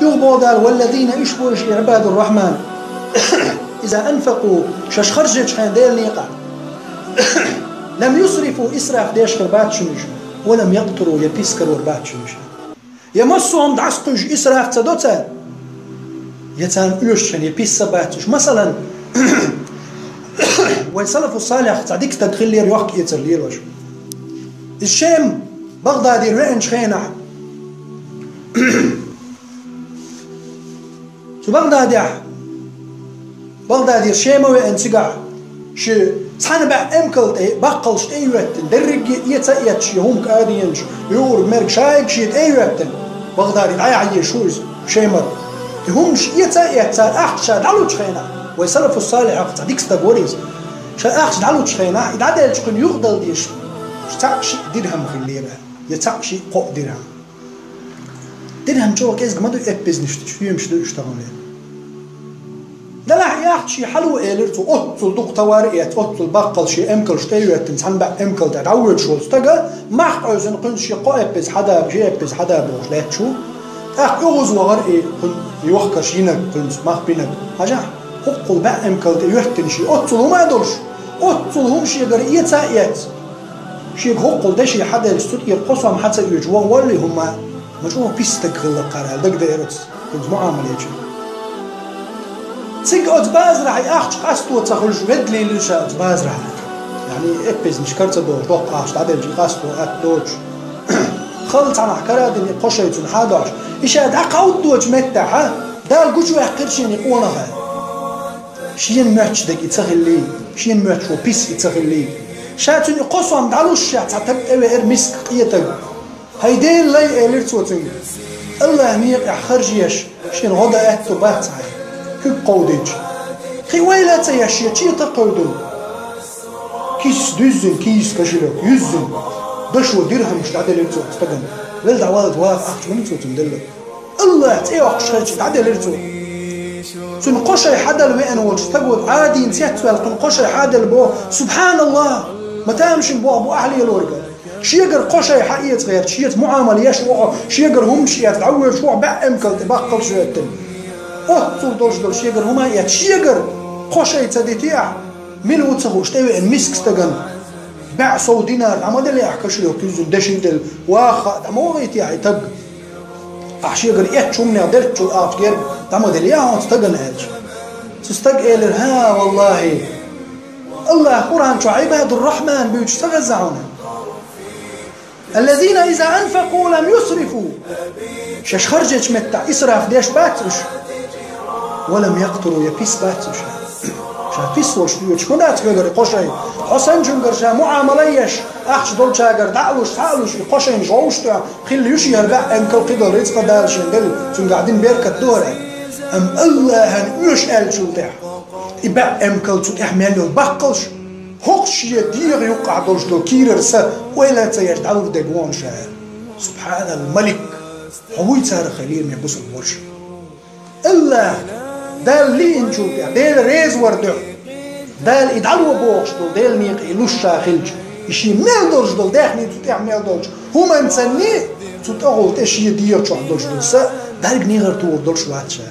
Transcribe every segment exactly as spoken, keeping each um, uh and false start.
Юха боху Дала: «Валлазина», уьш бу уьш, и Ӏибадур-Рахьман, «иза анфакъу», шаьш харжечу хенахь Делан некъахь, «лам юсрифу», исраф деш хир бац шуна уьш, «ва лам якътуру», я пис карор бац шуна уьш. Я массо а хӀума дӀасакхуьйсуш исраф ца до цара, я царна оьшучу хенахь я пис а бац уьш. Масалан, вайн салафу салихь цхьа дика стаг хиллера, йохк-эцар лелош. Иза Шема, БагӀдадера веанчу хенахь, цу БагӀдадехь, БагӀдадера Шема веана цигахь, шен цхьана бӀе эмкал тӀе, баккхалш тӀе а йоьттина, дерриге а эца а эцна, шен хӀума кӀаденаш, юург, мерг, шайга шен тӀе а йоьттина, БагӀдаде дӀаяхьа езаш ву иза, Шемара. И хӀуманаш эца а эцна, цара ахча ша дӀалучу хенахь, вайн салафу салихьех цхьа дика стаг вара иза. Ша ахча дӀалучу хенахь, и дӀаделча кхуьнан юхадала дезаш, цхьаъ-шиъ дирхьам хиллера, я цхьаъ-шиъ кхоъ дирхьам. ДирхӀам чӀогӀа кӀезиг ма ду, эппизнаш ду, стоимость ду уьш тахана. Делахь яхча шен хьало элира цо, оццул дукха товар а эцна, оццул баккхалш шен эмкалш тӀе а йоьттина, цхьана бӀе эмкал тӀе дӀавоьдуш волу стага, мах къевсина кхуьнца шен кхо эппиз хьада, ши эппиз хьада бохуш лаьтташ ву. ТӀаккха оьгӀаз вахара и кхуьнан йохкарш йинарг, кхуьнца мах бинарг. Хьажахь, хӀоккхул бӀе эмкал тӀе йоьттина шен, оццул хӀума а долуш, оццул хӀума шегара эца а эцна. Шега хӀоккхул деши хьаделча, цу тӀера кхо сом хьа ца оьцуш, вон валли хӀума, ма чӀогӀа пис стаг хилла кхара аьлла, дагадеара оцу, цуьнца муӀамал ечуьнга. Цига оцу базарахь и ахча къасто ца хуьлуш, ведда лелира ша оцу базарахь. Яъни, эппизнаш кара ца дохуш, доккха ахча дӀаделча, и къасто атта доцуш. Халла цхьанхьа кара а дина, и кхо шай цуьнан хьа а дохьуш. И ша дӀакховдадочу меттехь, Дала гучуваьккхира шена и къонах. Шена моьттуш дерг и ца хиллий, шена моьттуш волу пис и ца хиллий. Ша цуьнан и кхо сом дӀалуш, ша цхьа таг тӀевеара, миска къетаг. «ХӀай Делан лай», — элира цо цуьнга, — «АллахӀан некъехь харжа еш, шена гӀо дан аьтто бац хьан, куьг кховдийча. Кхин ойла а ца еш, шен чета а кхевдина». Киса дуьззина, киса кошелёк юьззина, дашо дирхьамаш дӀаделира цо оцу стагана. Велла дӀаваллалц ваха ахча вуьйна цо цуьнга делла. АллахӀ цӀе йоккхуш хилча, дӀаделира цо. Цуьнан кхо шай хьадала веана волчу стага, Ӏадийна цецваьлла кхуьнан кхо шай хьаделла боху, субхьаналлахӀ! Ма тамашийна боху бу ахь лелориг. Шегара кхо шай хьаэца гӀерта, шеца муӀамал еш ву хьо, шегара хӀуманаш эцна дӀавоьдуш ву хьо, бӀе эмкал тӀе баккхалш а йоьттина. Оццул долуш долу шегара хӀума а эцна, шегара кхо шай ца дитий ахь, мила ву ца хууш тӀевеана миска стагана бӀе сов динар дӀа ма деллий ахь, кошелёк юьззина, деши а делла, ваха хаа дӀа ма вахийтий ахь и таг. Ахь шегара эцначу хӀуманех деллачул ахча герга дӀа ма деллий ахь оцу стагана аьлча. Цу стага элира: «ХӀа, валлахӀи, АллахӀа Къуръан чохь Ӏибадур-Рахьман буьйцуш ца хезна хьуна? Аллазина иза анфакъу лам юсрифу». Шаьш харжечу меттехь исраф деш бац уьш. «Ва лам якътуру», я пис бац уьш. Ша пис волуш оьцуш ма дац хьоьгара кхо шай. Хьо санначуьнгара ша муӀамала еш, ахча долчагара дӀа а луш, схьа а луш, и кхо шайна жовш тоьхна, хилла ю шен хӀара бӀе эмкал, кхидолу рицкъа Дала шен делла, цуьнгахь дина беркат ду хӀара. Амма АллахӀан оьшу аьллачул тӀаьхьа и бӀе эмкал, цу тӀехь мел йолу баккхалш, хӀокху шен дегӀан юккъахь долуш долу кийрара са ойла а ца еш дӀалур дерг вон ша. Субхьанал-Малик! Хьо вуй царах, хьоме бусалба ваша? АллахӀ, Далла лиъначул тӀаьхьа, Дела реза вар дуьхьа, Дала и дӀало бохуш долу Делан некъа и луш ша хилча, и шен мел долуш долу, даьхни цу тӀехь мел долчу хӀуманца санний, цу тӀехула тӀе шен дегӀан чохь долуш долу са бӀаьрг негӀар тухур долуш вац ша.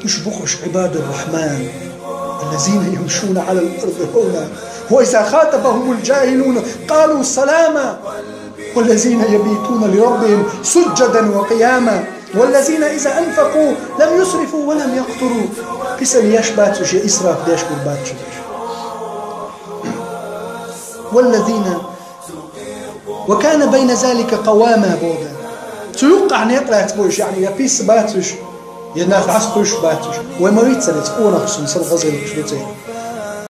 Уьш бу хӀорш Ӏибадур-Рахьман, аллазина ямшуна Ӏалал арди хӀавна, ва иза хатабахумул джахилуна къалу салама, валлазина ябитуна лираббихим сужжадан ва къияма, валлазина иза анфакъу лам юсрифу ва лам якътуру. Писал еш бац уьш, я исраф деш хир бац уьш. Валлазина «Ва кана байна залика къавама», — боху Дала. Цу юккъахь некъ лаьцна бу уьш, яъни я пис бац уьш, я нах дӀасакхуьйсуш бац уьш. Вай ма виццара иза къонахчун санна хазахеташ ду церан.